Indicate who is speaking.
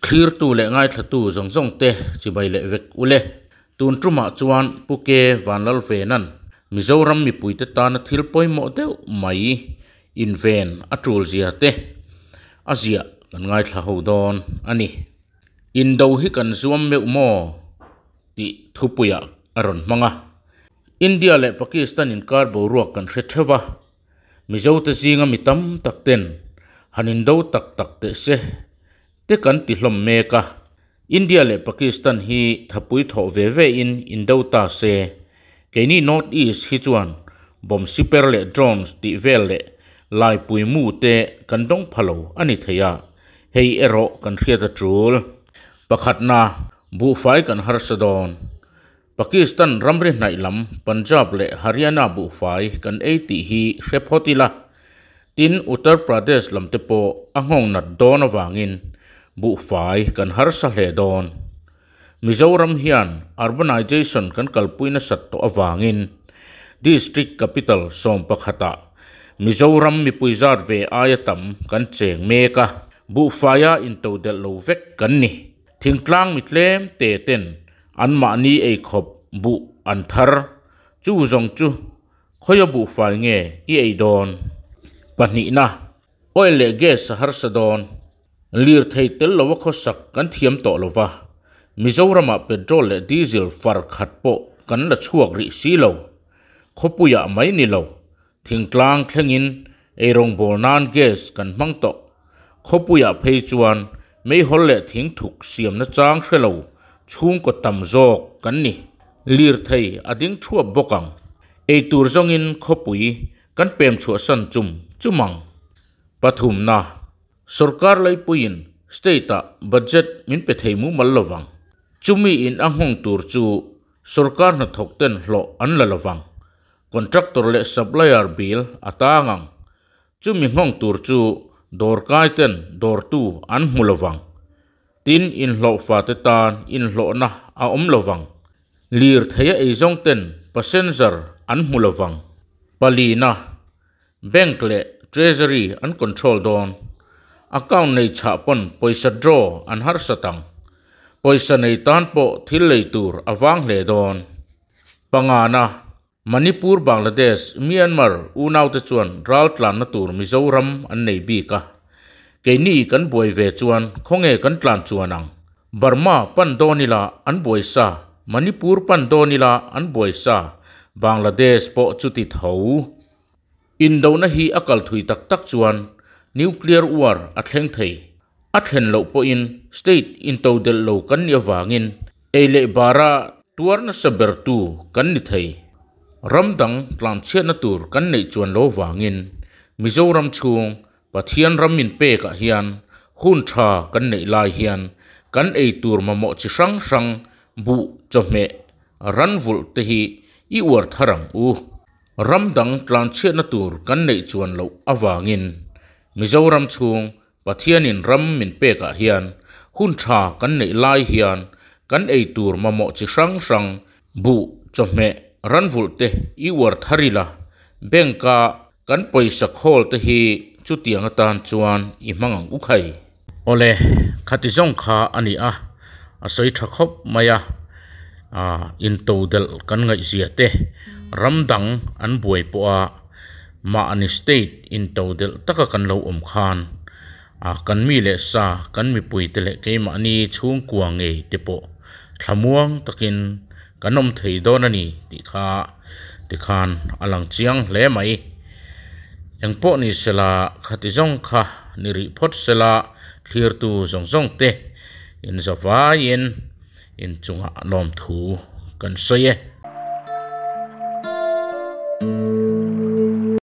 Speaker 1: Thlirtu leh ngaithlatu zawng zawng te chibai leh vek ule. Tun tumah chuan Pu K Vanlalvena'n Mizoram mipuite tana thil pawimawh deuh mai inven a tul zia te a ziah kan ngaithla ho dawn a ni. Indo hi kan zuam meuh maw tih thupuiah a rawn hmang a. India leh Pakistan inkar boruak kan hre theuh a. Mizote zinga mi tam tak ten han indo tak tak teh se te kan ti hlawm mek a. India leh Pakistan hi thapui thawh ve ve in indo ta se, keini North East hi chuan bomb siper leh drones tih vel leh laipui mu te kan dawng pha lo a ni thei a, hei erawh kan hriat a tul. Pakhatna, buhfai kan harsa dawn. Pakistan ramri hnaih lam Punjab leh Haryana buhfai kan ei tih hi hre phawt ila, tin Uttar Pradesh lam te pawh a nghawng nat dawn avangin buhfai kan harsa hle dawn. Mizoram hian urbanization kan kalpui nasat tawh avangin District Capital sawmpakhatah Mizoram mipui zat ve aia tam kan cheng mek a, buhfaia intodelh lo vek kan ni. Thingtlang mi tlem te ten anmahni eikhawp buh an thar, chu zawng chu khawia buhfai nge i ei dawn? Pahnihna, oil leh gas a harsa dawn. Lirthei tel lova khawsak kan thiam tawh lova, Mizoramah petrol leh diesel far khat pawh kan la chhuak rih si lo. Khawpuiah mai ni lo, thingtlang thlengin eirawngbawl nan gas kan hmang tawh. Khawpuiah phei chuan meihawl leh thingthuk siamna chang hre lo chhungkaw tam zawk kan ni. Lirthei a ding thuap bawk ang. Eitur zawngin khawpui kan pem chhuahsan chum chum ang. Pathumna, Sorkar leipuiin state-ah budget min pe thei mumal lovang. Chumi in a nghawng tur chu sorkar hnathawk ten hlawh an la lovang. Contractor leh supplier bill a tang ang. Chumi nghawng tur chu dawrkai ten dawrtu an hmu lovang. Tin, inhlawhfa te tan inhlawhna a awm lovang. Lirthei a eizawng ten passenger an hmu lovang. Palina, Bank leh Treasury an control dawn. Account nei chhah pawn pawisa draw an harsat ang. Pawisa nei tan pawh thil lei tur a vang hle dawn. Pangana, Manipur, Bangladesh, Myanmar unaute chuan ral tlanna tur Mizoram an nei bik a. Keini kan buai ve chuan khawnge kan tlan chuan ang? Burma pan dawn ila an buai sa, Manipur pan dawn ila an buai sa, Bangladesh pawh chuti tho. Indona hi a kal thui tak tak chuan Nuclear War a thleng thei. A thlen loh pawhin state intodelh lo kan nih avangin ei leh bara tuar nasa bertu kan ni thei. Ram dang tlanchhiatna tur kan neih chuan lo vangin Mizoram chhung Pathian ram min pekah hian hun tha kan neih lai hian kan ei tur mamawh chi hrang hrang buh chawhmeh ran vulh te hi i uar thar ang u. Ram dang tlanchhiatna tur kan neih chuan loh avangin Mizoram chhung Pathianin ram min pekah hian hun tha kan neih lai hian kan ei tur mamawh chi hrang hrang buh chawhmeh ran vulh te i uar thar ila bank-a kan pawisa khawl te hi chutiang atan chuan i hmang ang u khai. Awle, khati zawng kha a ni a, a sawi tha khawp mai a, ah intodelh kan ngaihzia te ram dang an buai pawh a, mahni state intodelh taka kan lo awm khan ah kan mi leh sa kan mipui te leh keimahni chhungkua ngei te pawh thlamuang takin kan awm thei dawn a ni tih kha tikhan a lang chiang hle mai. Engpawh ni sela khati zawng kha ni rih phawt sela thlirtu zawng zawng te inzavaiin inchungah lawmthu kan sawi e.